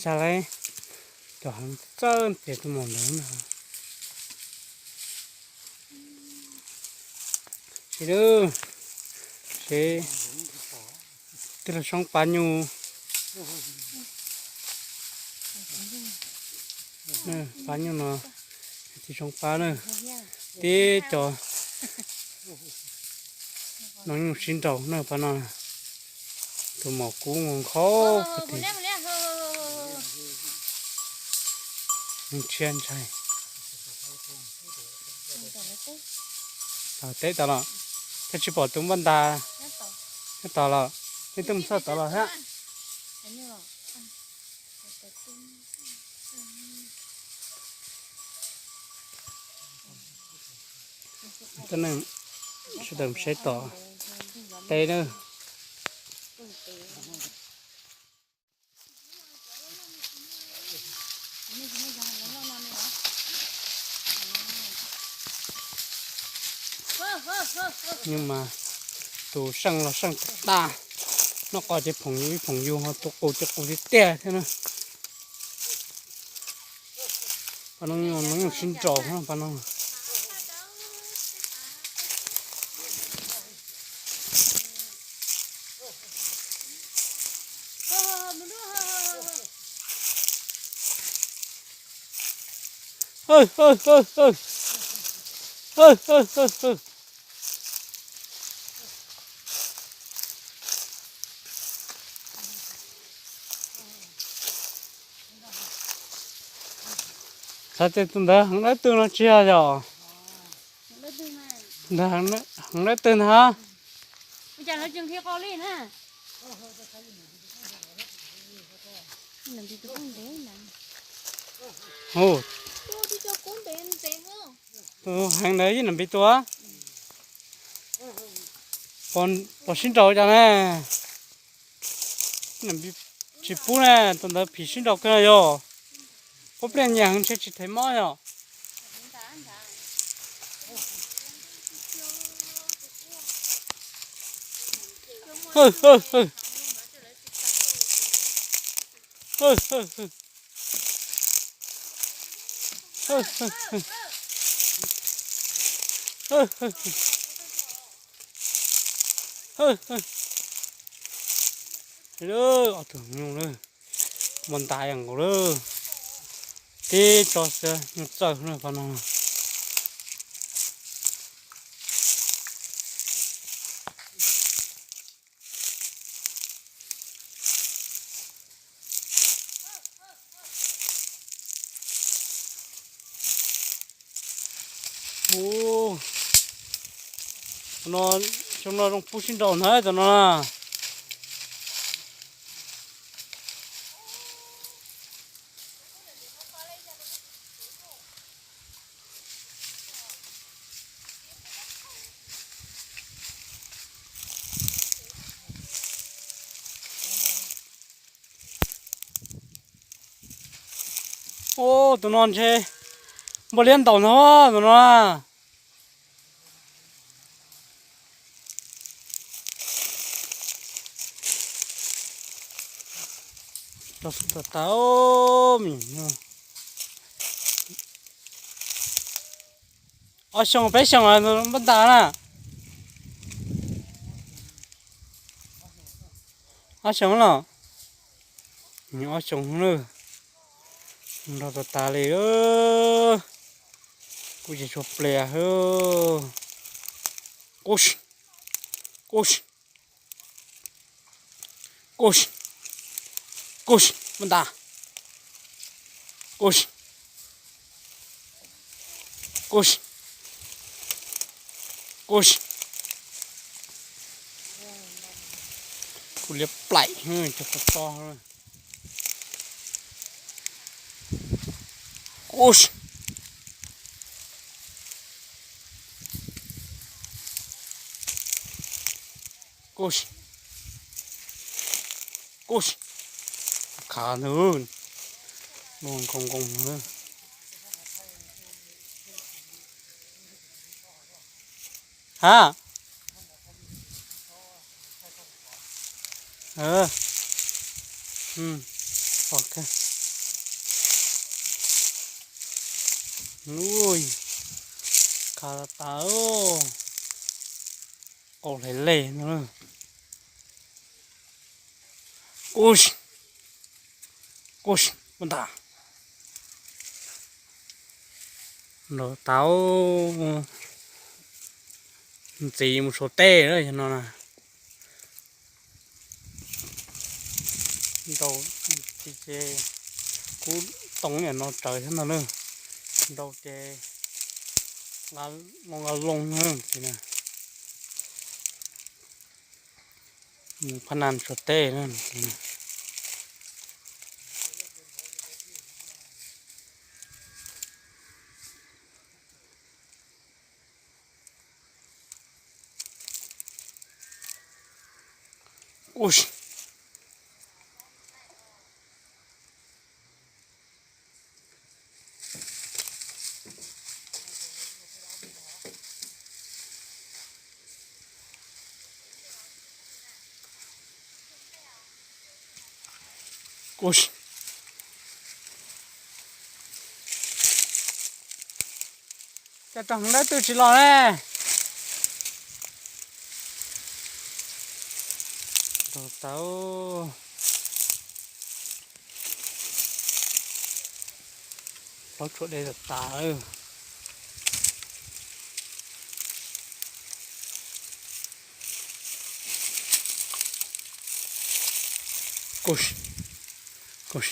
tag lauj. Cov heev txawj tias tus maum ntawd na. Seb lawm, seb twb los soob pab nyuj. Pab nyuj no, tsis soob pab na. Tib cov no nyuj sib nraus na pab no. Tus maum kub nkhaus puag tim tshiab ntshai. Teb tau los, koj tsis pom tus npaj ntas nyob tod los, nej twb mus txog tod los thiab. Tuaj neeg sawv daws saib tom teb na. Nyuj mas tus seej los seej tag, noj qos ces phoom yus ib phoom yus ho tus qus ces qus tiag tiag thiab na. Pab no nyuj sib nraus pab no. Xav tias tus ntawd heev dawb twg no tsis yog yom? Ntawd heev dawb twg ntag? Hu, tus heev ntawd yeej nam npis tua. Pom sib nraus cas ne? Tsis pub ne, tus ntawd phim sib nraus kawg yog. Pub pliaj nyias heev ntshe tsis thev mob yog. Ob tug nyuj lawm, muaj ntais nkaus lawm. Tib tso xwb nyuj txawj na pab no. Tus no, xyoo no zoo pub sib nraus ntag tus no na. Ub, tus no ntshe npua liab ntaus ntag tus no na. Rau xu tas tas, ob xyoo peb xyoo npaj ntas na. Ob xyoo los, ob xyoo na, nrog tas tas li. Kuv tsis tshua plias hwb. Kuv, kuv, kuv, kuv, npaj ntas. Kuv, kuv, kuv, kuv liab plaim cov ko to. Kuv, kuv, kuv, khav ntawd, nkoos nkoos. Ha. Ok. Ui, khav tas tas, qaug hlais lej no. Ub, ub, ua ntag. Nrau tas, ntxiv mus suav tej lawm yog no na. Nrau, ces kub too niam no tsawv thiab no na. Nrau ces nqa loo nqa loo na. Mus phab na suav tej na. Ub, ub, cas rau hauv dab twg tsis los ne. Rau tau. Plaub tshuam dej tas tas. Kuj, kuj,